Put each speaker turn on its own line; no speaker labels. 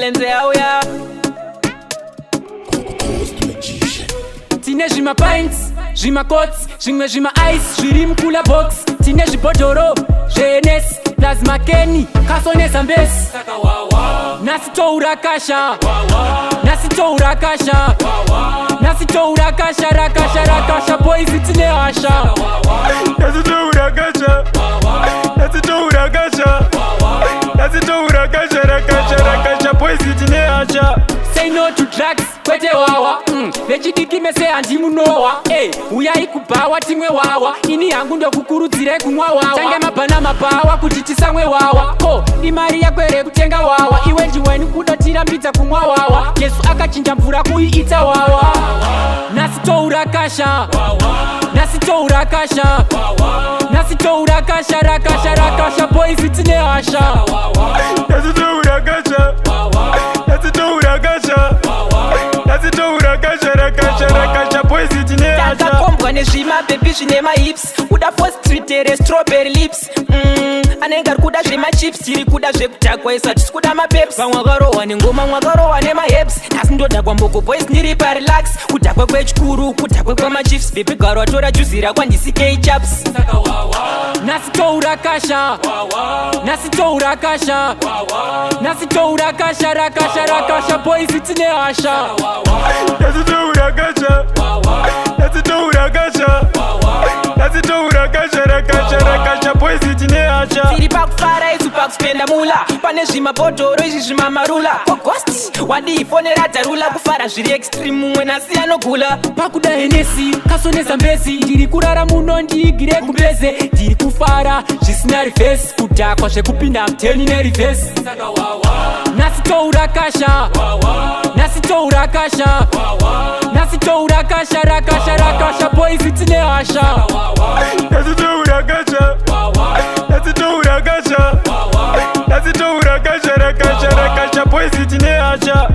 Silence yauya.
Tine zvimapints, zvimakots, zvimwe zvimaice zviri mucooler box. Tine zvibhodhoro zveHennessy plus makeni kasonesa mbesi. Nhasi tourakasha, nhasi tourakasha, nhasi tourakasha, rakasha rakasha, boys, tine hasha.
Nhasi tourakasha, nhasi tourakasha, nhasi tourakasha, rakasha rakasha, boys, tine hasha.
Say no to drugs, kwete wawa. Vechidiki mese handimunowa. Hey, uyai kubhawa timwe wawa. Ini hangu ndokukurudzirai kunwa wawa. Tange mabhana mabhawa kuti tisamwe wawa. Ko imari yako here kutenga wawa? Iwe ndiweni kuda tirambidza kumwa wawa? Jesu akachinja mvura kuiita wawa. Nhasi tourakasha, nhasi tourakasha, nhasi tourakasha, rakasha rakasha, boys, tine hasha.
Nhasi tourakasha, nhasi tourakasha, nhasi tourakasha, rakasha rakasha, boys, tine hasha.
Takakombwa nezvimabhebhi zvine mahips. Kuda 4 Street here, strawberry lips. Anenge ari kuda zvemachips. Tiri kuda zvekudhakwa isu, hatisi kuda mapeps. Vamwe vakarohwa nengoma, mwakarohwa nemaheps. Nhasi ndodhakwa mboko, boys, ndiri parelax. Kudhakwa kwechikuru, kudhakwa kwemachiefs. Bhebhi garo watora juzi rakwa ndisikei chaps.
Nhasi tourakasha, nhasi tourakasha, nhasi tourakasha, rakasha rakasha, boys, tine hasha.
Nhasi tourakasha, nhasi tourakasha, nhasi tourakasha, rakasha rakasha, boys, tine hasha.
Tiri pakufara isu, pakuspenda mula. Pane zvimabhodhoro izvi, zvimamarula. Kogost wadii fonera dharula. Kufara zviri extreme, mumwe nasi anogula.
Pakuda Hennessy kasonesa mbesi. Ndiri kurara muno, ndiigire kumbeze. Ndiri kufara zvisina reverse, kudhakwa zvekupinda muteni nereverse. Nhasi tourakasha, nhasi tourakasha, nhasi tourakasha, rakasha rakasha, boys, tine hasha.
Nhasi tourakasha, nhasi tourakasha, nhasi tourakasha, rakasha rakasha, boys, tine hasha.